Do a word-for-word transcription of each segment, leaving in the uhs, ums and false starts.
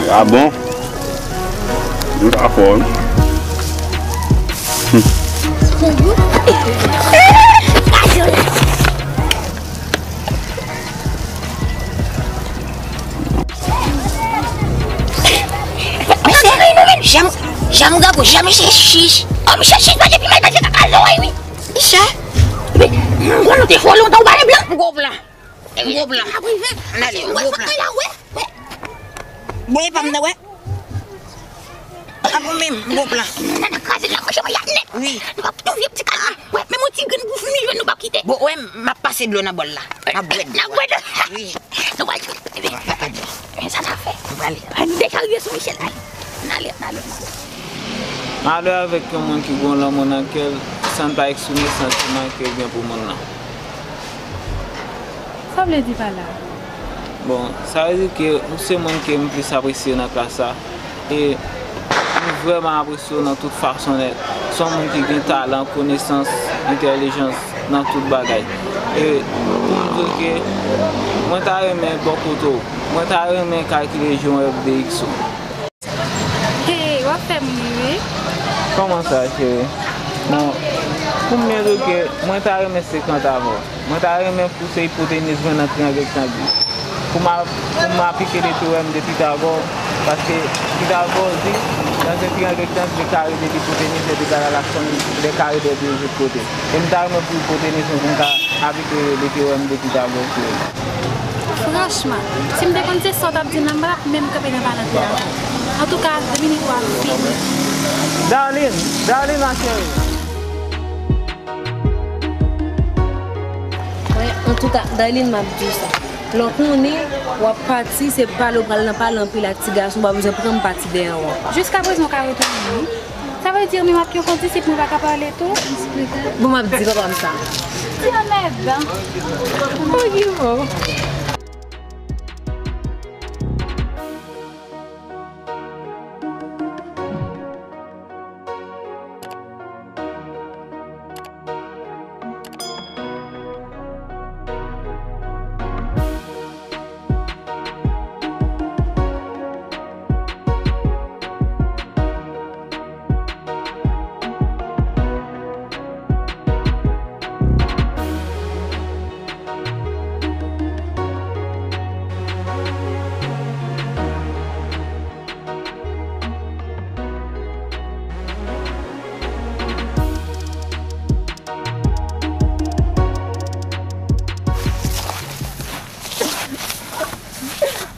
Ah bon? Nou ta fò wi. Mesye, jan, jan m gago, jan m chich. Kòm chich, chich pa gen pi mal pase kaka lòy wi. Chè. M konnen w te fò lontan ou pa gen plan. M gwo plan. M gwo plan. Ann ale, m gwo plan. Bon, e pa m nan wè. A bon menm, m gwo plan. Nan, nan kraze la, manje mwen la nèt. Wi. Nou p ap touye ti kal la. Wè, menm yon ti grenn bouf nou jwenn nou p ap kite. Bon, wè, m ap pase dlo nan bòl la. M ap bwè dlo. N ap bwè dlo. Wi. Nou pral jwe. Ebyen, ebyen, sa n ap fè. Nou prale. Ay, nou deja rive sou Michel. Ay. N ale, n ale, n ale. Malè avèk yon moun ki gen lanmou nan kè l, san l pa eksprime santiman ke l gen pou moun nan. Sa w vle di pa la? Bon, sa vle di ke ou se moun ke m plis apresye nan klas la. E m vrèman apresye w nan tout fason nèt. Se yon moun ki gen talan, konesans, entèlijans nan tout bagay. E pou m di w ke mwen ta renmen bò kote w. Mwen ta renmen kalkile je yon F D X ou. Hey, w ap fè m ri wi. Kòman sa, cheri? Bon, pou m byen di w ke mwen ta renmen senkant avè w. Mwen ta renmen pouse ipotenis mwen nan triyang rektangil. Pou m a, pou m aplike le teyòm de Pitagò, paske Pitagò di, dans un triangle rectangulaire, le carré de l'hypoténuse est égal à la somme des carrés des deux autres côtés. E m ta renmen pou ipotenis mwen, pou m ka aplike le teyòm de Pitagò sou li. Franchman, si m te konn se sa w t ap di m la, m pa t ap menm kanpe nan palantir la. Antouka, Dominique, w ap fini. Darline, Darline, ma chérie. Mwen, antouka, Darline, m ap di w sa. Lè w konnen w ap pati, se pale w pral nan pale anpil ak ti gason, w pa bezwen pran m pati dèyè w. Jiskaprezan, w ka retounen, wi. Sa vle di menm ak yon kondisip mwen pa ka pale tou? Bon, m ap di papa m sa. Ti anmèdan. Okipe w.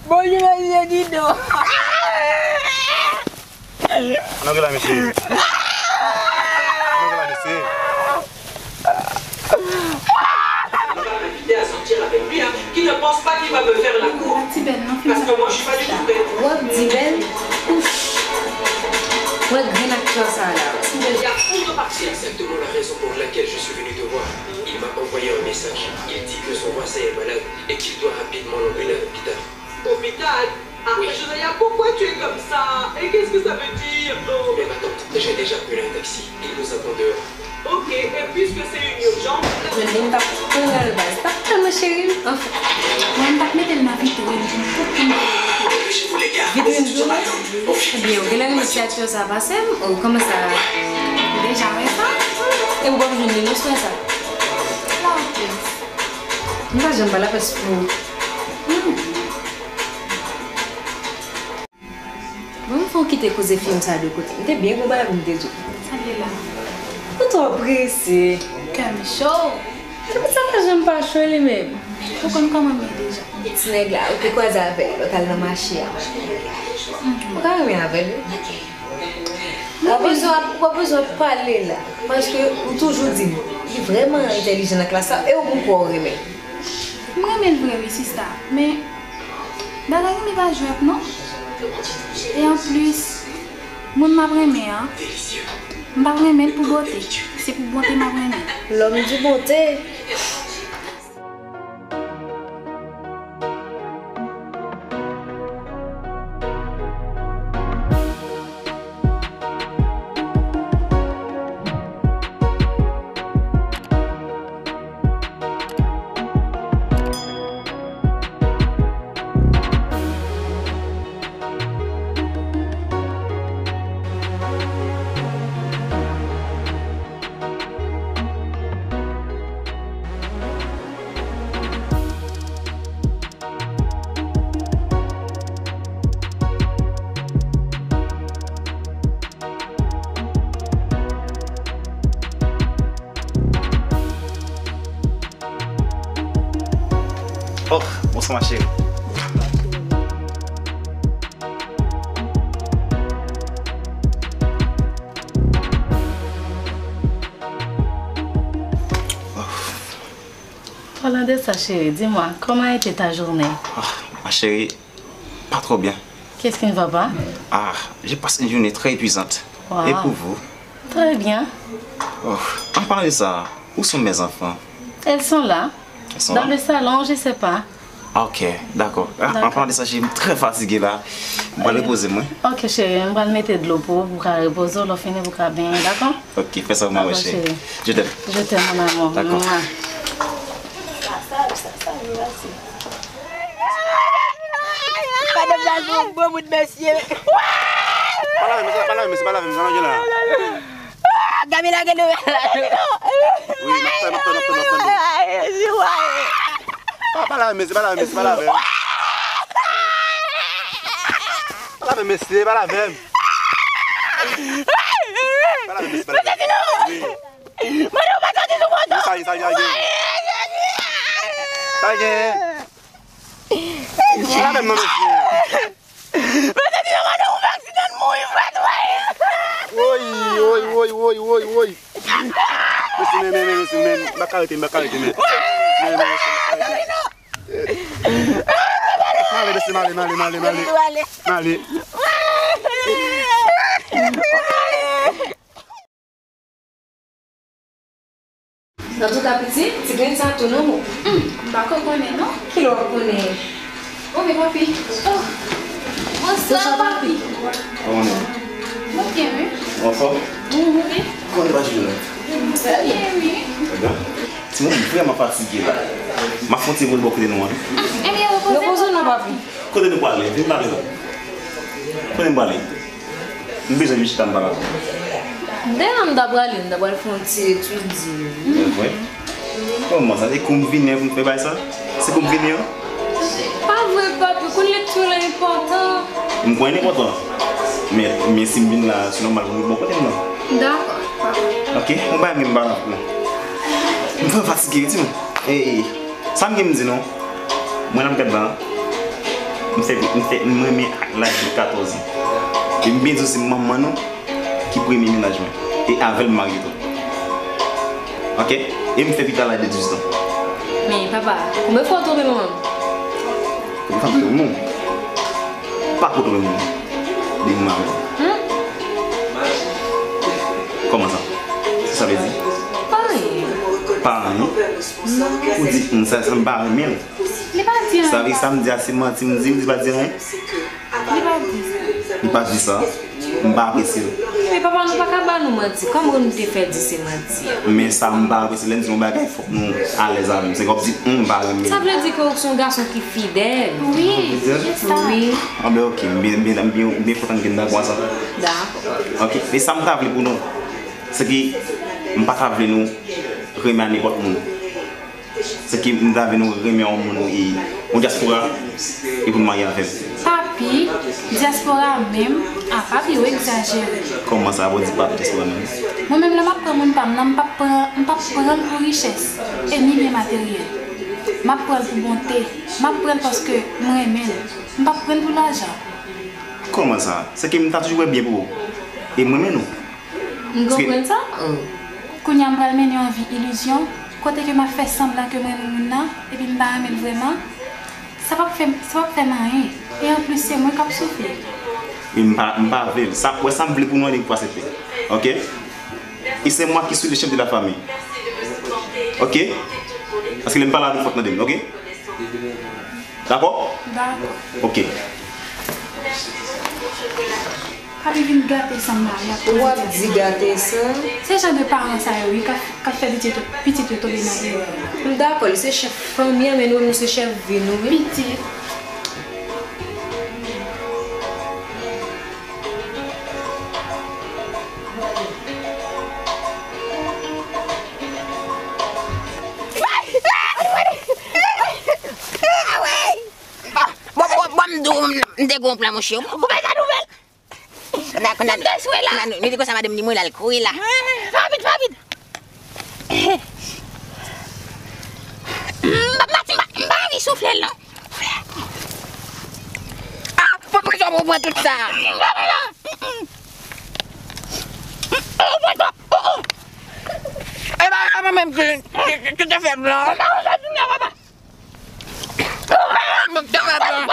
Bonjou, mesye Dido. Ann antre la, mesye. Ann antre la, mesye. Invité à sortir avec lui, hein, qui ne pense pas qu'il va me faire la cour. Parce que moi, je suis pas du tout prêt. W ap di bèl. Ouf. Mwen grenn aktè sa la. Il y a une partie. C'est exactement la raison pour laquelle je suis venu te voir. Il m'a envoyé un message. Il dit que son voisin est malade et qu'il doit rapidement l'emmener à l'hôpital. Hôpital? Ah, oui. Josiah, pourquoi tu es comme ça? Et qu'est-ce que ça veut dire? Oh. Mais ma tante, j'ai déjà appelé un taxi. Il nous attend dehors. Ok, et puisque c'est une urgence. Mwen menm t ap pran l baz. T ap pran mwen cheri m, anfen. Mwen m t ap mete l nan vitrin pou tout moun. Vitrin dlo? Ebyen, ou genlè renmen ti aktè sa pase m, ou kòman sa? Ou deja wè sa? E ou p ap jwenn li non, sou sa? La pès. M pa janm pa la pès pou ou. Hmm. Bon, m fè w kite koze fim sa de kote. M te byen gon bagay pou m te di w. Sa l ye la? Ou twò prese. Kè m cho. Epi sa pa janm pa cho li menm. Ou konn kòman m ye deja. Ti nèg la, ou te kwaze avè l lè w t al nan mache a. Mhm. Ou ka renmen avè l wi. Ou pa bezwen, ou pa bezwen pale la. Paske ou toujou di m, li vrèman entèlijan nan klas la, e ou menm kwè w renmen l. M renmen l vre wi, sista. Men, bagay renmen pa jwèt non. E anplis, moun m ap renmen an, m p ap renmen l pou bote. Se pou bonte m ap renmen l. L'homme de bonté. Oh, bonswa ma chérie. Parlant de ça, chérie, dis-moi, comment a été ta journée? Ah, ma chérie, pas trop bien. Qu'est-ce qui ne va pas? Ah, j'ai passé une journée très épuisante. Et pour vous? Très bien. Oh, en parlant de ça, où sont mes enfants? Elles sont là. Elles sont là? Dans le salon, je sais pas. Ah, ok, d'accord. Ah, en parlant de ça, je suis très fatigué là. Mwen pral repoze mwen. Ok, chéri, mwen pral mete dlo pou ou, pou w ka repoze w, lè w fini pou w ka benyen, dakò? Ok, fè sa pou mwen, chérie. Je t'aime. Je t'aime, mon amour. D'accord. Madanm sa se yon bon moun, mesye. Pa lave men, pa lave men, pa lave men, pa lave men. Gade lage nou. Wi, m ap tann, m ap tann, m ap tann, m ap tann. Pa, pa lave men, pa lave men, pa lave. Pa lave mesye, pa lave m. Pa lave mesye, pa lave m. Wi. Mwen, ou pa soti sou moto. Sa gen, sa gen, sa gen. Sa gen. Sa gen non, mesye. Mesye, di nou mande ou pa aksidan mouri frèt, wi. Woy, woy, woy, woy, woy, woy. Mesye, men, men, men, mesye, men. M pa ka rete, m pa ka rete, men. Men, men, mesye, m pa ka rete. M ale, mesye, m ale, m ale, m ale, m ale. M ale. Antouka, pitit, ti grenn sa tou non, bon. Hmm, m pa ko konnen, non. Kilè w ap konnen? O, men papi. Oh. Bonswa, papi. Kòman w ye? Mwen byen, wi. Ou anfòm? Mhm, wi. Kòman te pa jounen an? Trè byen, wi. Trè byen. Timoun, m vrèman fatige la. M ap fè yon ti vole bò kote nou an. Ebyen, repoze w, papi. Kote nou prale? Vin pale non. Kote nou prale? M bezwen vin chita m pale avè w. Dayè, m ta prale, m ta pral fè yon ti etidye. Evre? Kòman sa? Se kou m vini an pou m fè bagay sa? Se kou m vini an? Pa vre, papi, konn lekti la enpòtan. M kwè l enpòtan. Men, men si m vin la, se nòmal pou m ret bò kote m nan. Dakò, papi. Ok, yon bagay m gen m pa nan pou. M vrèman fatige, wi, timoun. Ey, ey. Sa m gen m di nou, mwen nan gad la, m fè, m fè, m renmen ak laj de katòz an. E m byen di w se manman nou ki premye mennaj mwen. E avè l m marye tou. Ok? E m fè pitit la laj de dizuit an. Men papa, konbyen fwa w twonpe manman m? Konbyen fwa m twonpe manman w? Pa ko twonpe manman m. Depi m marye. Hmm? Kòman sa? Sa sa vle di? Pa anyen. Pa anyen? Non. Ou di, hmm, sa, sa m pa renmen l. Li pa di anyen. Sa vle, sa m di a se manti m di, m di pa di anyen? Li pa di sa. Li pa di sa. M pa apresye l. Men papa, nou pa ka ba nou manti. Kòman nou te fè di se manti a? Men sa m pa apresye, lè m di yon bagay, fòk nou alèz avè m. Se kòmsi m pa renmen l. Sa vle di ke ou se yon gason ki fidèl. Wi, se sa. Wi. Anben, ok, m byen, m byen, m byen, m byen kontan ke n dakò a sa. Dakò. Ok, e sa m ta vle pou nou, se ke m pa ta vle nou renmen a nenpòt moun. Se ke m ta vle nou renmen yon moun, e, yon dyaspora, e pou n marye avè l. Papi, dyaspora menm, a papi, ou egzajere. Kòman sa, ou di papi dyaspora menm? Mwen menm, lè m ap pran moun pa m nan, m p ap pran, m p ap pran l pou richès, e ni byen materyèl. M ap pran l pou bonte. M ap pran l paske m renmen l. M p ap pran l pou lajan. Kòman sa? Se ke m ta toujou wè byen pou ou. E m renmen nou. M konprann sa. Kounye a m pral mennen yon vi ilizyon, kote ke m ap fè sanblan ke m renmen moun nan, epi m pa renmen l vrèman. Sa p ap fè, sa p ap fè m anyen. E anplis, se mwen k ap soufri. E m pa, m pa vle l. Sa, wè sa m vle pou nou an, li pou aksepte. Ok? Et c'est moi qui suis le chef de la famille. Ok? Paske lè m pale avè w, fòk tande m, ok? Dakò? Dakò. Ok. Papi vin gate san m la, y ap... W ap di gate san? Se jan de paran sa yo, wi, k ap, k ap fè pitit yo, pitit yo tonbe nan erè. M dakò, li se chèf fanmi an, men nou menm nou se chèf vi nou, wi. Pitit. Bon, bon, bon, m di w, m te gen yon plan, monchè. Ou pa ka nouvèl? Konna, konna, konna, nou di konsa, madanm ni mwen, l al kouri la. Fè rapid, fè rapid. M pa, m pa, m pa, m pa anvi Soufle l non. Ah, pou ki sa pou pran tout sa? E pa mwen menm ki, ki, ki te fè plan. Mwen te fè plan.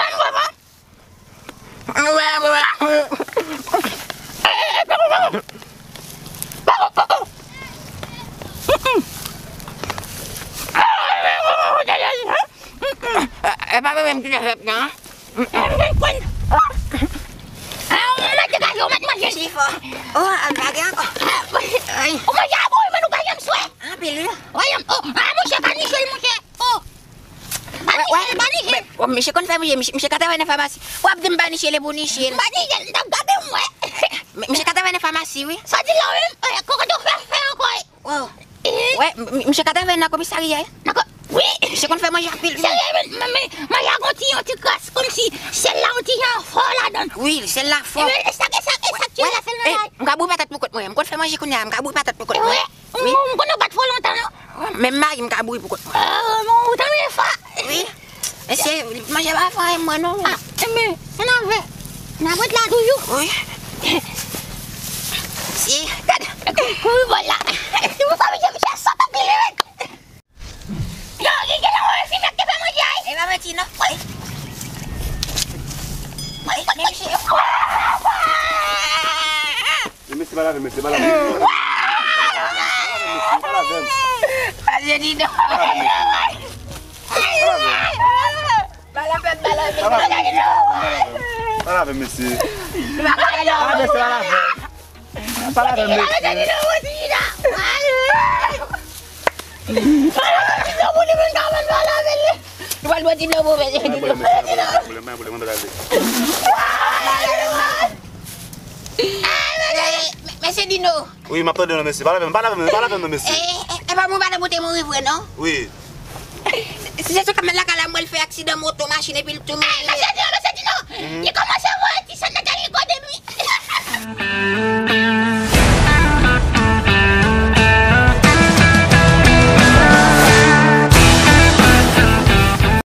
E pa mwen menm ki te fè plan. Ou mèt degaje, ou mèt manje. Chifon. Oh, al bagay ankò. Ay. Ou manje a gwo, men nou pa janm swe. Anpil, wi. Wè, oh, ah, monchè, pa niche l, monchè. Oh. Pa niche l, pa niche l. Misye konn fè manje, misye, misye ka travay nan famasi. W ap di m pa niche l, e pou niche l. Pa niche l, m t ap gade m wè. Misye ka travay nan famasi, wi. Sa di la, wi, kokoto fè fè ankò. Wow. Wè, m- m- misye ka travay nan komisarya, wi. Nan ko- wi. Misye konn fè manje anpil. Serye, men, men, men, manje a gon ti, yon ti kras, kòmsi sèl la yon ti jan fò ladan l. Wi, sèl la fò. E, e sa, e sa, e sa k tiye la, sèl nan la. M ka bouyi patat pou kont mwen. M konn fè manje kounye a, m ka bouyi patat pou kont mwen. Wi. Wi. M, m konn yo pa t fò lontan, non. Menm mari m ka bouyi pou kont mwen. Ah, non, ou tanmen fò. Wi. Mesye, manje pa fè anyen mwen non. Ah, men, ann avè. N ap ret la toujou. Wi. Mesye. Gade, kouri bò la. Se pou sa, mesye, mesye, sot anpil, wi. Yo, gen, gen nan mwen fi nèg te fè manje a, wi. E pa manti, non. Wi. Wi, men mesye. Mesye, pa lave, mesye, pa lave. Pa lave, mesye, pa lave. Pa lave, mesye. Pa lave, mesye. Pa lave, mesye. Pa lave, mesye, pa lave. Pa lave, mesye. Ou pral bwè ti dlo pou mesye Dino. Mesye Dino. Wi, m ap tande non, mesye. Pa lave m, pa lave m, pa lave m non, mesye. E, e, e pa mwen pa nan pote mouri vre non. Wi. Si se sou kamyon lakay la, mwen l fè aksidan moto, machin epi l tou mouri. Mesye Dino, mesye Dino. Li kòmanse